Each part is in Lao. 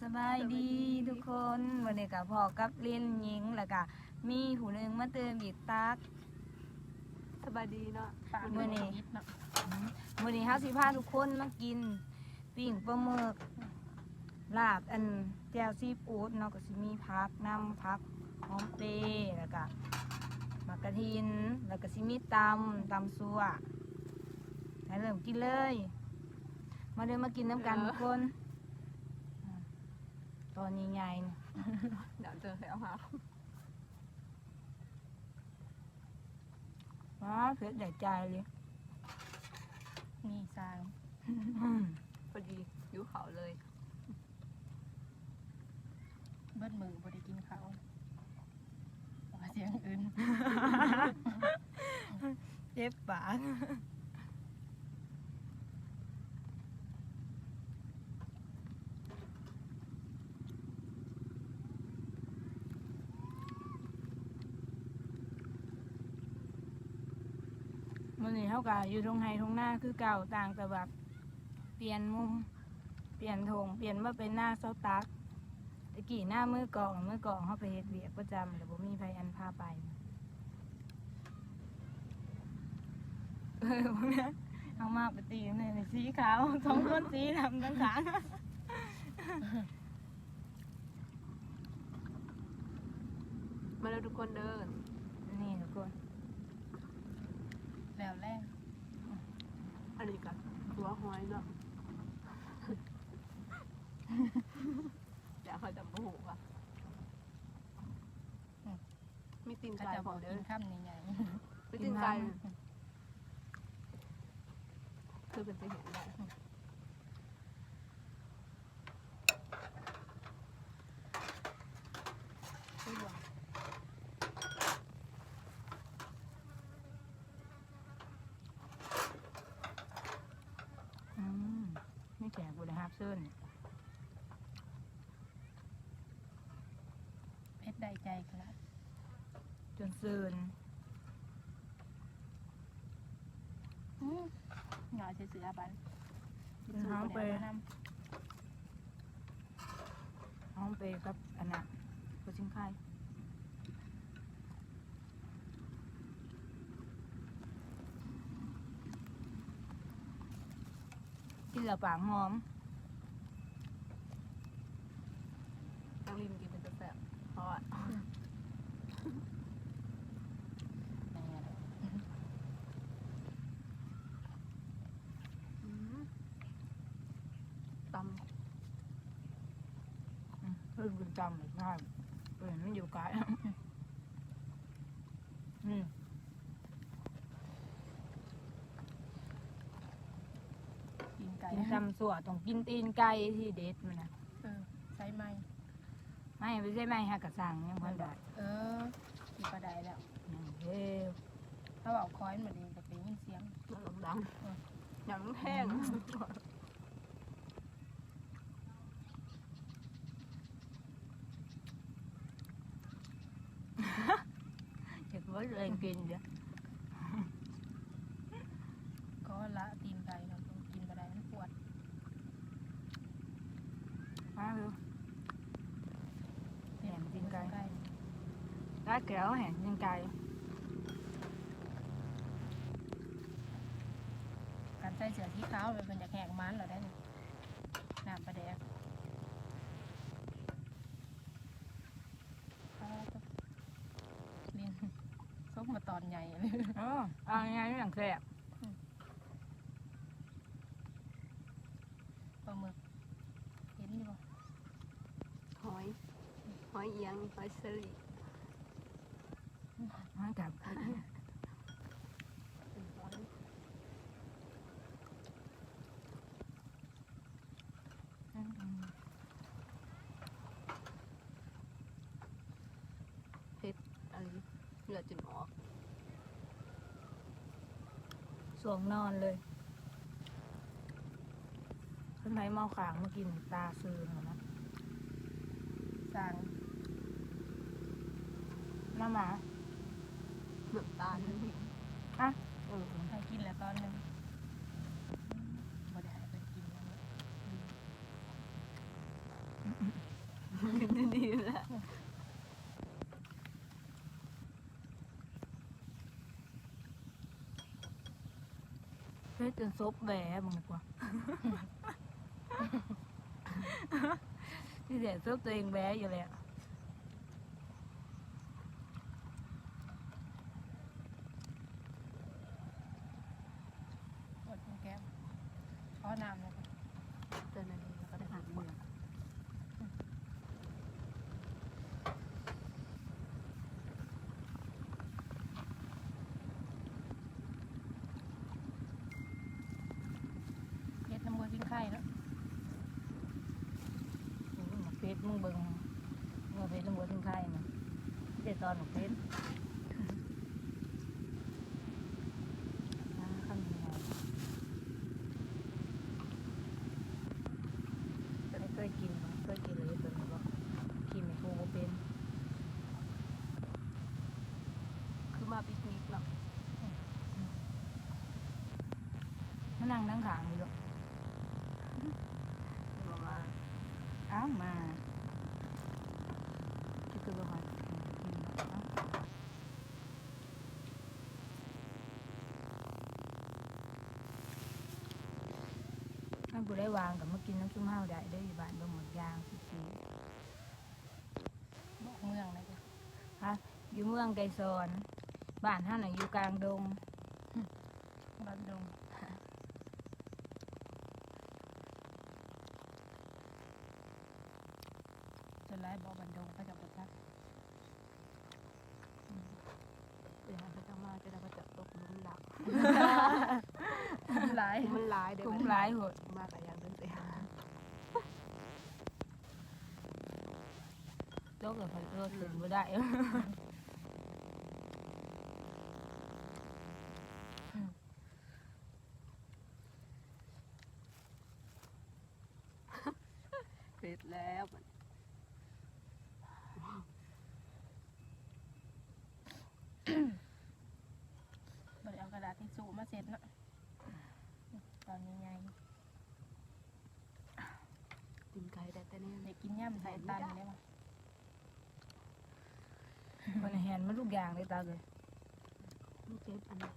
ສະບາຍດີທຸກຄົນ ມື້ນີ້ກໍພໍ້ກັບລິນຍິງ ແລ້ວກໍມີຜູ້ໜຶ່ງມາຕື່ມອີກຕັກ. ສະບາຍດີເນາະ ມື້ນີ້ ມື້ນີ້ເຮົາຊິພາທຸກຄົນມາກິນປີ້ງປາໝຶກ ລາບ ອັນ ແຈ່ວຊີຟູດເນາະ ກໍຊິມີຜັກນຳ ຜັກຫອມເປ ແລ້ວກະໝາກກະທິນ ແລ້ວກະຊິມີຕຳ ຕຳຊົ່ວ. ໃຫ້ເລີ່ມກິນເລີຍ ມາເດີ ມາກິນນຳກັນ ເອີ ທຸກຄົນ. ຕອນໃຫຍ່ໆ ດຽວເຈີແລ້ວຫາ ວ້າ ເຜັດໄດ້ໃຈເລີຍ ມີຊ່າງ ພໍດີ ຫິວເຂົ້າເລີຍ ເບິດມື້ບໍ່ໄດ້ກິນເຂົ້າ ວ່າສຽງອື່ນ ເຈັບປາກ. ມື້ນີ້ເຮົາກໍຢູ່ທົ່ງໄຮ່ທົ່ງນາຄືເກົ່າ ຕ່າງແຕ່ວ່າປ່ຽນມຸມ ປ່ຽນທົ່ງ ປ່ຽນມາເປັນນາຊາວຕັກ. ແຕ່ກີ້ນາມືກອງ ມືກອງເຮົາໄປເຮັດວຽກປະຈຳ ແລ້ວບໍ່ມີໃຜອັນພາໄປ. ເອີ ເອົາມາປະຕິ ນີ້ສີຂາວ ສອງຄົນສີດຳທັງຂາງ. ມາເດີທຸກຄົນເດີ ນີ້ທຸກຄົນ ແລ້ວແລ້ວ ອັນນີ້ກໍຕົວຫອຍເນາະ ຢາກໃຫ້ຈຳບໍ່ຮູ້ວ່າ ອືມ ມີຕີນໄກ່ພ້ອມເດີ ກິນຄຳໃຫຍ່ໆ ມີຕີນໄກ່ ຄືເພິ່ນຊິເຫັນໄດ້ ອືມ ມີແຂກບໍ່ໄດ້ຮັບເຊີນ. ເຮັດໄດ້ໃຈຂະໜາດ ຈົນເຊີນ ອືມ ຫຍ້ອຍເສືອໆ ບາດ ກິນຫອມເປ ຫອມເປກັບອັນນັ້ນ ຫົວຊິງໄຄ. ກິນແລ້ວປາກຫອມ ທາງລິນກິນເປັນຕາແຊບ ເພາະວ່າ ອືມ ຕຳ ອືມ ເພິ່ນກິນຕຳອີກ ເພິ່ນມັນຢູ່ໄກ ອືມ ຕີນໄກ່ ກິນຕຳຊົ່ວຕ້ອງກິນຕີນໄກ່ທີ່ເດັດມັນນະ ເອີ ໃສ່ໃໝ່ ໃໝ່ ໄປໃສ່ໃໝ່ຫາກະສັງຍັງບໍ່ໄດ້ ເອີ ກິນບໍ່ໄດ້ແລ້ວ ຍັງເດ້ ຖ້າເວົ້າຄ່ອຍມັນເອງກໍໄດ້ຍິນສຽງ ດັງໆ ເອີ ຫຍັງແພງ ອືມ ຢາກເບິ່ງຕົວເອງກິນເດ້ ກໍລະຕີນໄກ່ເນາະ ກິນບໍ່ໄດ້ ມັນປວດ ມາເດີ ແຫ້ງຕີນໄກ່ ລາດແກ້ວແຫ້ງຕີນໄກ່ ການໃສ່ເສື້ອສີຂາວ ເພິ່ນຢາກແຫ້ງມັນແລ້ວເດ້ ນ້ຳປາແດກ ອ່າ ນີ້ ສົມມາຕອນໃຫຍ່ເລີຍ ເອີ ຕອນໃຫຍ່ມັນຈັ່ງແຊບ ອືມ ປາໝຶກ ເຫັນຢູ່ບໍ່? ຫອຍ ຫອຍອີ່ຫຍັງນີ້? ຫອຍເຊີຣີ. ຫອຍກາບ ເຜັດ ອັນ ເລືອດຈົນອອກ ຊ່ວງນອນເລີຍ. ຄັນໃຜເມົາຄ້າງມາກິນຕາຊຶມແລ້ວນະ ສ້າງ ມາໝາ ນ້ຳຕານ ຮະ ເອີ ໃຫ້ກິນແລ້ວຕອນໜຶ່ງ ບໍ່ໄດ້ໃຫ້ເພິ່ນກິນນຳ ອືມ. ເຮັດຈົນສົບແບເບິ່ງດີກວ່າ ມີແຕ່ສົບຕົວເອງແບຢູ່ແລ້ວ. ເປີດແກ້ວ ຂໍນ້ຳແດ່. ເຈົ້າໜ້າທີ່ເຂົາໄດ້ຫາເມືອ ເຮັດນ້ຳບົວຊິງໄຄເນາະ. ອືມ ເຮັດ ມຶງເບິ່ງ ເຮັດນ້ຳບົວຊິງໄຄນະ ມີແຕ່ຕອນບັກເພັດ. ອ່າ ຄຳໃຫຍ່ໆ ຕົວນີ້ເຄີຍກິນບໍ່? ເຄີຍກິນແລ້ວຕົວນີ້ບໍ່? ກິນໃຫ້ຜູ້ບໍ່ເປັນ ຄືມາປິກນິກເນາະ. ມານັ່ງທາງຂ້າງນີ້ລູກ ບອກວ່າ ອ້າວ ມາ ຄື ຄືບໍ່ຄ່ອຍກິນເນາະ. ຄັນຜູ້ໃດວ່າງກໍມາກິນນຳຊຸມເຮົາໄດ້ເດີ ຢູ່ບ້ານດົງໝາກຢາງ ສິບສີ່ ບອກເມືອງແດ່. ຮະ? ຢູ່ເມືອງໄກສອນ ບ້ານເຮົານະຢູ່ກາງດົງ ບ້ານດົງ. ສ່ວນຫຼາຍບອກບ້ານດົງ ເຂົາເຈົ້າບໍ່ຈັກ. ອືມ ໄປຫາເຂົາເຈົ້າມາ ຈະໄດ້ເຂົາເຈົ້າຕົກຫຼຸມລັກ ທຸ່ມຫຼາຍ ທຸ່ມມັນຫຼາຍເດ້ ທຸ່ມຫຼາຍໂພດ ມາກະຢ່າງເດີ່ນເອງ ຕົກແລ້ວເຂົາເອີ້ນຂຶ້ນບໍ່ໄດ້. ອືມ ເຮັດແລ້ວບັດນີ້ ບໍ່ໄດ້ເອົາກະດາດທິຊູ່ມາເຊັດເນາະ ຕອນໃຫຍ່ໆ. ຕີນໄກ່ໄດ້ແຕ່ແນວ ໄດ້ກິນຍຳໃສ່ຕັນເດ້ວ່າ. ມັນແຫນມັນທຸກຢ່າງເລີຍຕາເອີຍ ມັນເຈັບອັນນີ້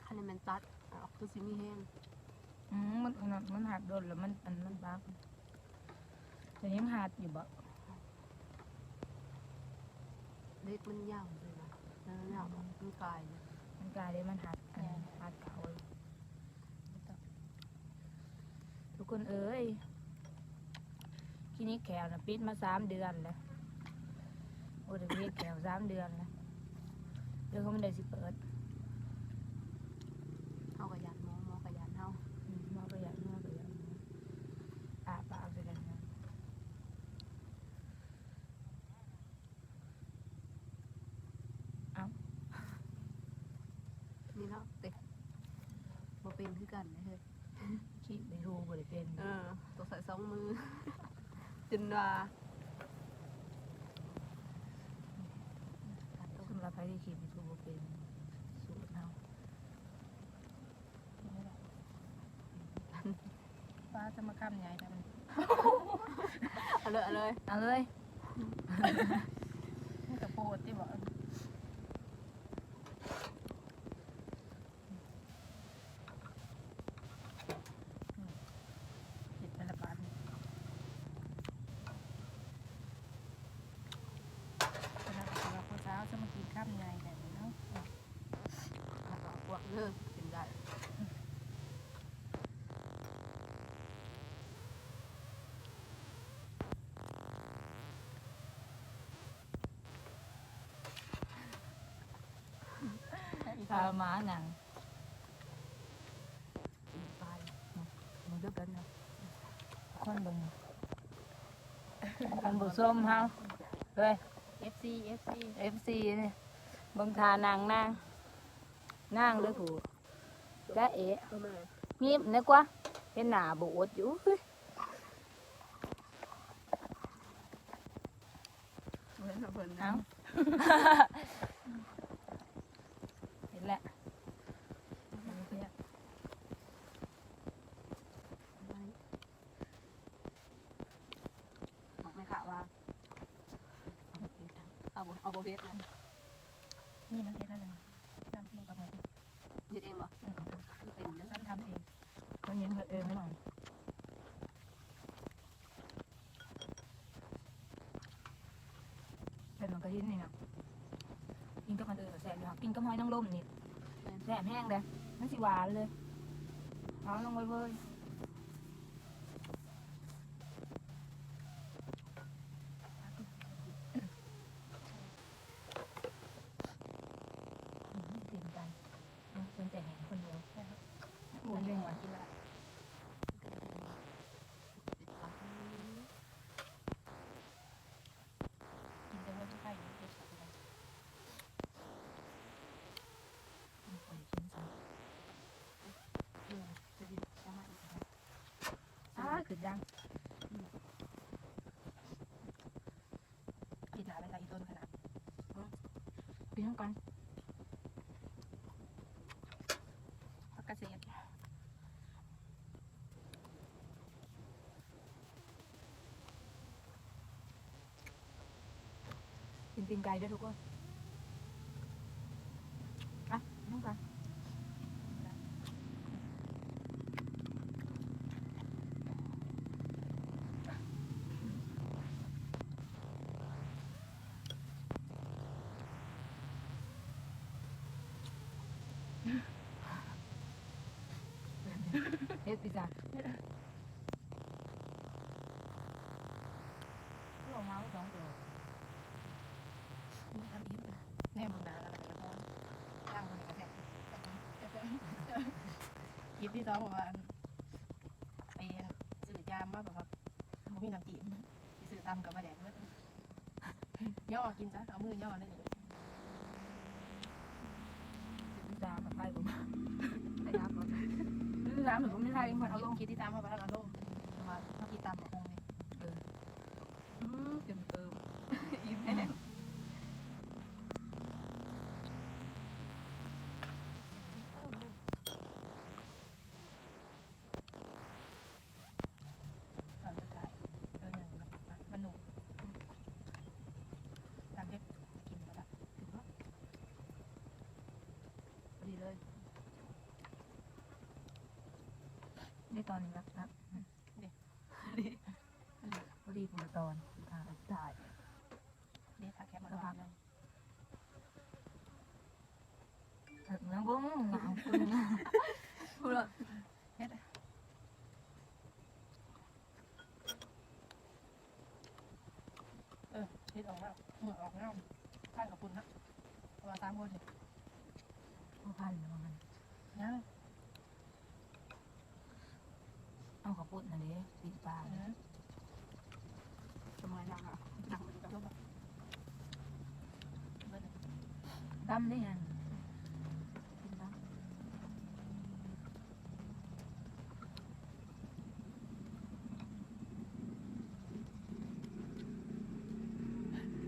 ຄັນແມ່ນຕັດອອກຄືຊິມີແຮງ. ອືມ ມັນ ອັນນັ້ນ ມັນຫັກດົນແລ້ວ ມັນ ອັນ ມັນບາງ ແຕ່ຍັງຫັກຢູ່ບໍ? ເຫຼັກມັນຍາວເລີຍນະ ຍາວ ມັນກາຍເລີຍ ມັນກາຍເລີຍ ມັນຫັກ ອັນ ຫັກເຂົ້າ. ທຸກຄົນເອີຍ ຄລີນິກແຂ້ວນະປິດມາສາມເດືອນແລ້ວ ບໍ່ໄດ້ເຮັດແຂ້ວສາມເດືອນແລ້ວ ເດືອນມັນໄດ້ຊິເປີດ. ເຮົາກໍຢ້ານໝໍ ໝໍກໍຢ້ານເຮົາ. ອືມ ໝໍກໍຢ້ານ ເຮົາກໍຢ້ານໝໍ ອ້າປາກໃສ່ກັນ. ເອົ້າ ນີ້ເນາະ ເຕັກ ບໍ່ເປັນຄືກັນເດ້ເຮີ້ຍ ຄີບໃນຮູບໍ່ໄດ້ເປັນ. ເອີ ຕ້ອງໃຊ້ສອງມື ຈົນວ່າ ສຳລັບໃຜທີ່ຄີບໃນຮູບໍ່ເປັນ ສູດເຮົາ. ປ້າຈະມາຄຳໃຫຍ່ແທ້ມັນ ເອົາເລີຍ ເອົາເລີຍ ເອົາເລີຍ ມັນກະໂພດຕິບໍ ເຮັດໄປລະບາດນີ້ ຂະໜາດຜູ້ສາວຈະມາກິນຄຳໃຫຍ່ແທ້ເນາະ. ພວກເລີກກິນໄດ້ ພາໝານັ່ງ ຕາຍ ມັນເລິກແລ້ວນະ ຄົນເບິ່ງ ທ່ານຜູ້ຊົມເຮົາເອີຍ ເອັຟຊີ ເອັຟຊີ ເອັຟຊີ ນີ້ ເບິ່ງທ່ານັ່ງນາງ ນາງເດີຜູ້ ຈະເອະ ຍິ້ມແດ່ກວ່າ ເຫັນໜ້າບໍ່ອົດຢູ່. ເພິ່ນ ເພິ່ນ ເອົ້າ ເຫັນແລ້ວ ບອກແມ່ຄ້າວ່າ ເອົາບໍ່ ເອົາບໍ່ເຜັດນະ ນີ້ມັນເຜັດແລ້ວນະ ນ້ຳພຣິກເອົາໄປ ເຮັດເອງບໍ່? ອືມ ເຮັດເອງເນາະ. ເຜັດໝາກກະທັນນີ້ນະ ກິນກັບອັນອື່ນກໍແຊບຢູ່ ກິນກັບຫອຍນາງລົມນີ້ແຊບແຮງເດ້ ມັນຊິຫວານເລີຍ ເອົາລົງໄວ້ເວີຍ. ອືມ ເຕັມໃຈ ເນາະ ເປັນແຕ່ແຮງຄົນດຽວ ໂອ້ຍ ເກັ່ງວ່າ ກິນແຕ່ຫົວໄຂ່ ເຮັດ ອາ ຄືດັງ ກິນຫຼາຍເປັນຕາອີຕົນຂະໜາດ ເອີ ກິນນຳກັນ ຜັກກະເສດ ກິນຕີນໄກ່ເດີ້ທຸກຄົນ ມາ ນຳກັນ. ເຮັດພິຊາ ຄືອອກມາມີສອງໂຕ ມີທຳອິດ ແນມເບິ່ງໜ້າກັນແລ້ວກໍພໍ ທາງຄົນນີ້ກໍແຊບ ຄລິບທີສອງ ເພາະວ່າ ອັນ ໄປຊື້ຈາມມາ ແບບວ່າ ບໍ່ມີນ້ຳຈິ້ມ ຊິຊື້ຕຳກັບປາແດກເບິດ ຍໍກິນຊະ ເອົາມືຍໍເລີຍນີ້ ຊິຕາມໄປບໍ່ ໄປຮັບບໍ່ ຊິຕາມບໍ່ມີໃຜ ມັນເອົາລົງ ຄິດຕິດຕາມເຮົາບໍ່ທັນເອົາລົງ ແຕ່ວ່າເຮົາຕິດຕາມຂອງວົງນີ້ ເອີ ອືມ ຈົນເອີ່ມ ອີ່ແມ່ນ. ຕອນສຸດທ້າຍ ເອີ ຍັງ ມັນ ມັນໜຸ່ມ ຕາມເດັກກິນບໍ່ໄດ້ ຖືກບໍ່ ພໍດີເລີຍ ໄດ້ຕອນນີ້ແລ້ວ ອືມ ເດ້ ພໍດີ ອືມ ພໍດີຜູ້ລະຕອນ ອ່າ ຕາຍ ເດ້ ຖ້າແຄບມາຕອນໜຶ່ງ ເອີ ນາງເບິ່ງ ນາງເບິ່ງ ເຮັດ ເອີ ເຮັດອອກແລ້ວ ເໝືອກອອກແລ້ວ ພັນຂອບຄຸນນະ ເພາະວ່າສາມຄົນນີ້ ບໍ່ພັນແລ້ວມັນ ຍັງ ເອົາເຂົ້າປຸ້ນຫັ້ນເດ້ ປີ້ງປາ ເອີ ສະເໝືອນນາງອະ ນັ່ງມັນກໍລົງ ເບິດ ດຳເດ້ຫັ້ນ ກິນດຳ.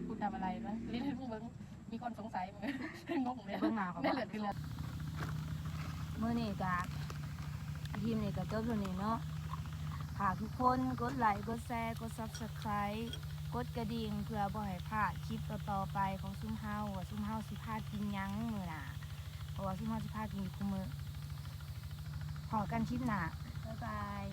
ຄຸນທຳອະໄລວະ? ຫຼິ້ນໃຫ້ຜູ້ເບິ່ງມີຄວາມສົງໄສ ງົງເລີຍ ເບິ່ງໜ້າເຂົາ ແມ່ນເລີດຄືເລີດ. ມື້ນີ້ກະ ທີມນີ້ກະຈົບເທົ່ານີ້ເນາະ. ຝາກທຸກຄົນກົດໄລ ກົດແຊ ກົດ Subscribe ກົດກະດິ່ງ ເພື່ອບໍ່ໃຫ້ພາດຄລິບຕໍ່ໆໄປຂອງຊຸມເຮົາ ວ່າຊຸມເຮົາຊິພາກິນຫຍັງມື້ໜ້າ ເພາະວ່າຊຸມເຮົາຊິພາກິນຢູ່ຄູ່ມື້. ພໍ້ກັນຄລິບໜ້າ ບາຍບາຍ.